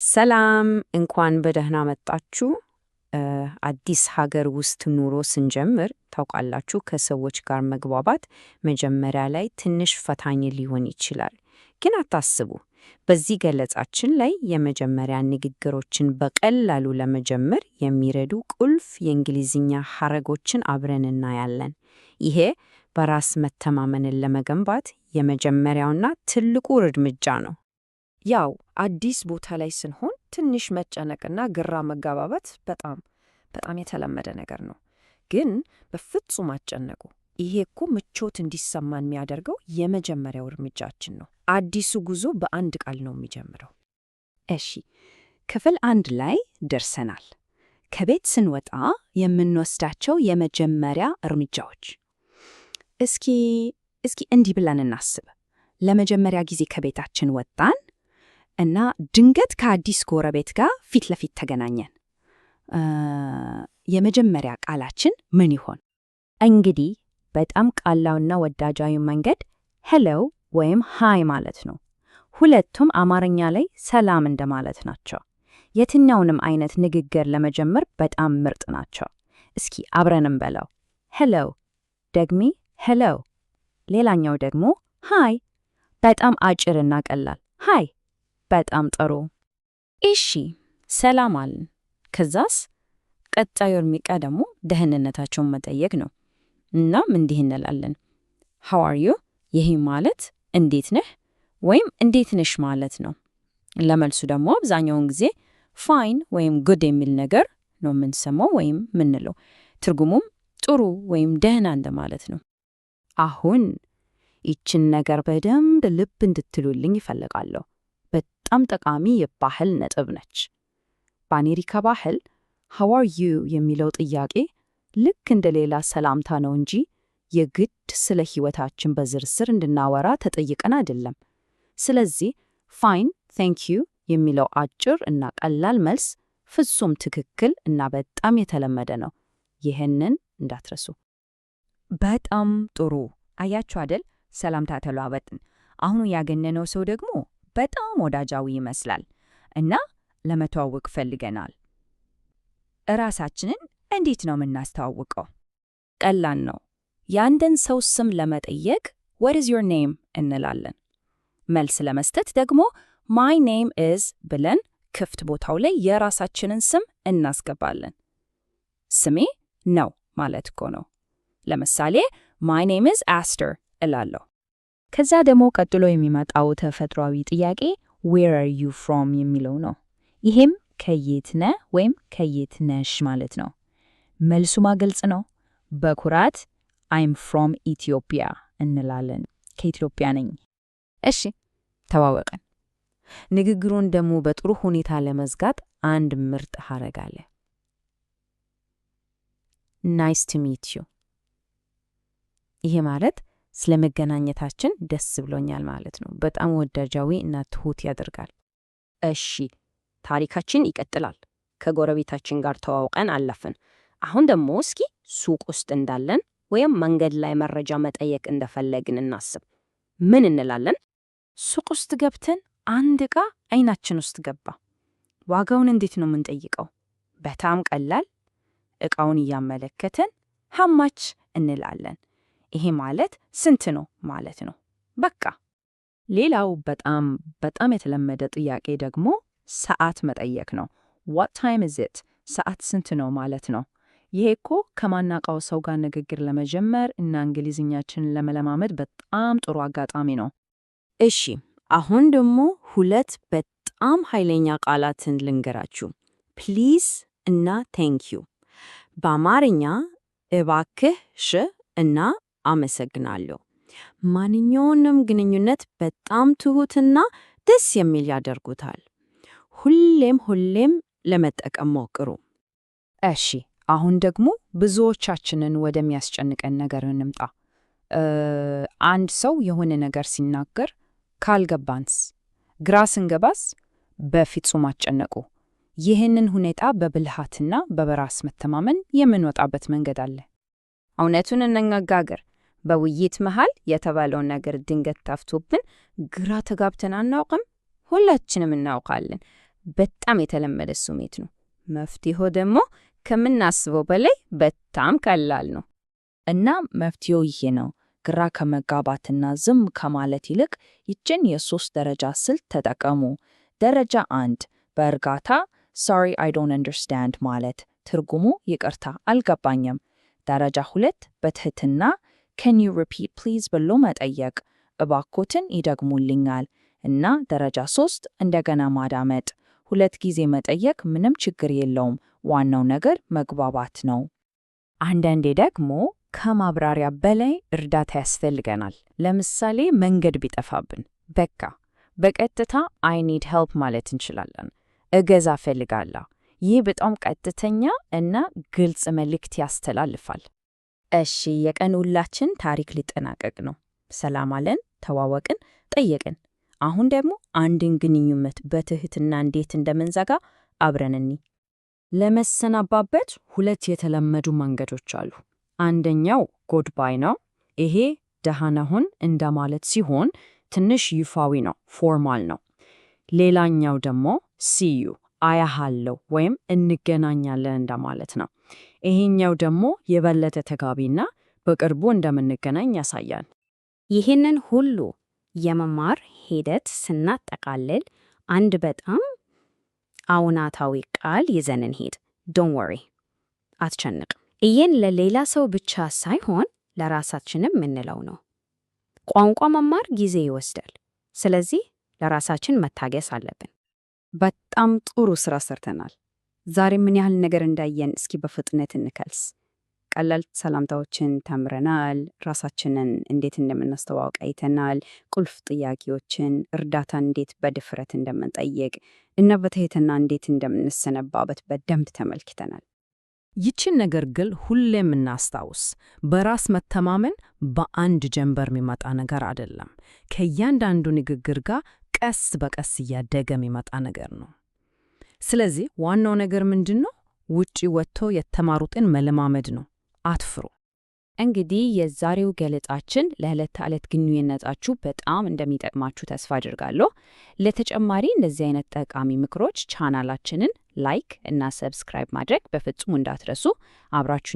ሰላም፣ እንኳን በደህና መጣችሁ። አዲስ ሀገር ውስጥ ኑሮ ስንጀምር ታውቃላችሁ፣ ከሰዎች ጋር መግባባት መጀመሪያ ላይ ትንሽ ፈታኝ ሊሆን ይችላል። ግን አታስቡ። በዚህ ገለጻችን ላይ የመጀመሪያ ንግግሮችን በቀላሉ ለመጀመር የሚረዱ ቁልፍ የእንግሊዝኛ ሐረጎችን አብረን እናያለን። ይሄ በራስ መተማመንን ለመገንባት የመጀመሪያውና ትልቁ እርምጃ ነው። ያው አዲስ ቦታ ላይ ስንሆን ትንሽ መጨነቅና ግራ መጋባባት በጣም በጣም የተለመደ ነገር ነው። ግን በፍጹም አትጨነቁ። ይሄ እኮ ምቾት እንዲሰማን የሚያደርገው የመጀመሪያው እርምጃችን ነው። አዲሱ ጉዞ በአንድ ቃል ነው የሚጀምረው። እሺ፣ ክፍል 1 ላይ ደርሰናል። ከቤት ስንወጣ የምንወስዳቸው የመጀመሪያ እርምጃዎች። እስኪ እንዲህ ብለን እናስብ። ለመጀመሪያ ጊዜ ከቤታችን ወጣን እና ድንገት ከአዲስ ጎረቤት ጋር ፊት ለፊት ተገናኘን። የመጀመሪያ ቃላችን ምን ይሆን? እንግዲህ በጣም ቀላሉና ወዳጃዊ መንገድ hello ወይም hi ማለት ነው። ሁለቱም አማርኛ ላይ ሰላም እንደማለት ናቸው። የትኛውንም አይነት ንግግር ለመጀመር በጣም ምርጥ ናቸው። እስኪ አብረን እንበለው። Hello። ደግሚ፣ hello። ሌላኛው ደግሞ hi። በጣም አጭርና ቀላል hi። በጣም ጥሩ። እሺ፣ ሰላም አልን። ከዛስ? ቀጣዩ እርምጃ ደግሞ ደህንነታቸውን መጠየቅ ነው። እናም እንዲህ እንላለን፣ "How are you?" ይህ ማለት እንዴት ነህ ወይም እንዴት ነሽ ማለት ነው። ለመልሱ ደግሞ አብዛኛውን ጊዜ fine ወይም good የሚል ነገር ነው የምንሰማው ወይም ምንለው። ትርጉሙም ጥሩ ወይም ደህና እንደማለት ነው። አሁን ይችን ነገር በደንብ ልብ እንድትሉልኝ እፈልጋለሁ። በጣም ጠቃሚ የባህል ነጥብ ነች። በአሜሪካ ባህል "How are you?" የሚለው ጥያቄ ልክ እንደ ሌላ ሰላምታ ነው እንጂ የግድ ስለ ሕይወታችን በዝርዝር እንድናወራ ተጠይቀን አይደለም። ስለዚህ "Fine, thank you" የሚለው አጭር እና ቀላል መልስ ፍጹም ትክክል እና በጣም የተለመደ ነው። ይህንን እንዳትረሱ። በጣም ጥሩ። አያችሁ አደል? ሰላምታ ተለዋወጥን። አሁኑ ያገኘነው ሰው ደግሞ በጣም ወዳጃዊ ይመስላል እና ለመተዋወቅ ፈልገናል። እራሳችንን እንዴት ነው የምናስተዋውቀው? ቀላል ነው። የአንድን ሰው ስም ለመጠየቅ "What is your name?" እንላለን። መልስ ለመስጠት ደግሞ "My name is" ብለን ክፍት ቦታው ላይ የራሳችንን ስም እናስገባለን። ስሜ ነው ማለት እኮ ነው። ለምሳሌ "My name is Aster" እላለሁ። ከዛ ደግሞ ቀጥሎ የሚመጣው ተፈጥሯዊ ጥያቄ "Where are you from?" የሚለው ነው። ይሄም ከየት ነህ ወይም ከየት ነሽ ማለት ነው። መልሱማ ግልጽ ነው። በኩራት "I'm from Ethiopia" እንላለን። ከኢትዮጵያ ነኝ። እሺ፣ ተዋወቅን። ንግግሩን ደግሞ በጥሩ ሁኔታ ለመዝጋት አንድ ምርጥ ሐረግ አለ። "Nice to meet you።" ይሄ ማለት ስለ መገናኘታችን ደስ ብሎኛል ማለት ነው። በጣም ወዳጃዊ እና ትሁት ያደርጋል። እሺ፣ ታሪካችን ይቀጥላል። ከጎረቤታችን ጋር ተዋውቀን አለፍን። አሁን ደግሞ እስኪ ሱቅ ውስጥ እንዳለን ወይም መንገድ ላይ መረጃ መጠየቅ እንደፈለግን እናስብ። ምን እንላለን? ሱቅ ውስጥ ገብተን አንድ ዕቃ አይናችን ውስጥ ገባ። ዋጋውን እንዴት ነው የምንጠይቀው? በጣም ቀላል። ዕቃውን እያመለከትን "How much?" እንላለን። ይሄ ማለት ስንት ነው ማለት ነው። በቃ። ሌላው በጣም በጣም የተለመደ ጥያቄ ደግሞ ሰዓት መጠየቅ ነው። "What time is it?" ሰዓት ስንት ነው ማለት ነው። ይሄ እኮ ከማናውቀው ሰው ጋር ንግግር ለመጀመር እና እንግሊዝኛችንን ለመለማመድ በጣም ጥሩ አጋጣሚ ነው። እሺ፣ አሁን ደግሞ ሁለት በጣም ኃይለኛ ቃላትን ልንገራችሁ። Please እና thank you። በአማርኛ እባክህ ሽ እና አመሰግናለሁ። ማንኛውንም ግንኙነት በጣም ትሁትና ደስ የሚል ያደርጉታል። ሁሌም ሁሌም ለመጠቀም ሞክሩ። እሺ፣ አሁን ደግሞ ብዙዎቻችንን ወደሚያስጨንቀን ነገር እንምጣ። አንድ ሰው የሆነ ነገር ሲናገር ካልገባንስ? ግራ ስንገባስ? በፍጹም አትጨነቁ። ይህንን ሁኔታ በብልሃትና በበራስ መተማመን የምንወጣበት መንገድ አለ። እውነቱን እንነጋገር። በውይይት መሃል የተባለውን ነገር ድንገት ጠፍቶብን ግራ ተጋብተን አናውቅም? ሁላችንም እናውቃለን። በጣም የተለመደ ስሜት ነው። መፍትሄው ደግሞ ከምናስበው በላይ በጣም ቀላል ነው። እና መፍትሄው ይሄ ነው። ግራ ከመጋባትና ዝም ከማለት ይልቅ ይችን የሶስት ደረጃ ስልት ተጠቀሙ። ደረጃ 1፣ በእርጋታ "Sorry, I don't understand" ማለት፣ ትርጉሙ ይቅርታ አልገባኝም። ደረጃ 2፣ በትህትና "Can you repeat, please" ብሎ መጠየቅ፣ እባኮትን ይደግሙልኛል። እና ደረጃ 3፣ እንደገና ማዳመጥ። ሁለት ጊዜ መጠየቅ ምንም ችግር የለውም። ዋናው ነገር መግባባት ነው። አንዳንዴ ደግሞ ከማብራሪያ በላይ እርዳታ ያስፈልገናል። ለምሳሌ መንገድ ቢጠፋብን በቃ በቀጥታ "I need help" ማለት እንችላለን። እገዛ እፈልጋለሁ። ይህ በጣም ቀጥተኛ እና ግልጽ መልእክት ያስተላልፋል። እሺ፣ የቀን ውሏችን ታሪክ ሊጠናቀቅ ነው። ሰላም አለን፣ ተዋወቅን፣ ጠየቅን። አሁን ደግሞ አንድን ግንኙነት በትህትና እንዴት እንደምንዘጋ አብረን እንይ። ለመሰናባበት ሁለት የተለመዱ መንገዶች አሉ። አንደኛው goodbye ነው። ይሄ ደህና ሁን እንደማለት ሲሆን ትንሽ ይፋዊ ነው፣ formal ነው። ሌላኛው ደግሞ see you፣ አያሃለው ወይም እንገናኛለን እንደማለት ነው። ይሄኛው ደግሞ የበለጠ ተግባቢና በቅርቡ እንደምንገናኝ ያሳያል። ይህንን ሁሉ የመማር ሂደት ስናጠቃልል አንድ በጣም አዎንታዊ ቃል ይዘን እንሂድ። Don't worry፣ አትጨነቅ። ይህን ለሌላ ሰው ብቻ ሳይሆን ለራሳችንም የምንለው ነው። ቋንቋ መማር ጊዜ ይወስዳል። ስለዚህ ለራሳችን መታገስ አለብን። በጣም ጥሩ ስራ ሰርተናል። ዛሬ ምን ያህል ነገር እንዳየን እስኪ በፍጥነት እንከልስ። ቀላል ሰላምታዎችን ተምረናል። ራሳችንን እንዴት እንደምናስተዋውቅ አይተናል። ቁልፍ ጥያቄዎችን፣ እርዳታ እንዴት በድፍረት እንደምንጠይቅ እና በትህትና እንዴት እንደምንሰነባበት በደንብ ተመልክተናል። ይችን ነገር ግን ሁሌም እናስታውስ። በራስ መተማመን በአንድ ጀንበር የሚመጣ ነገር አይደለም። ከእያንዳንዱ ንግግር ጋር ቀስ በቀስ እያደገ የሚመጣ ነገር ነው። ስለዚህ ዋናው ነገር ምንድን ነው? ውጪ ወጥቶ የተማሩትን መለማመድ ነው። አትፍሩ። እንግዲህ የዛሬው ገለጻችን ለዕለት ተዕለት ግንኙነታችሁ በጣም እንደሚጠቅማችሁ ተስፋ አድርጋለሁ። ለተጨማሪ እንደዚህ አይነት ጠቃሚ ምክሮች ቻናላችንን like እና subscribe ማድረግ በፍጹም እንዳትረሱ። አብራችሁ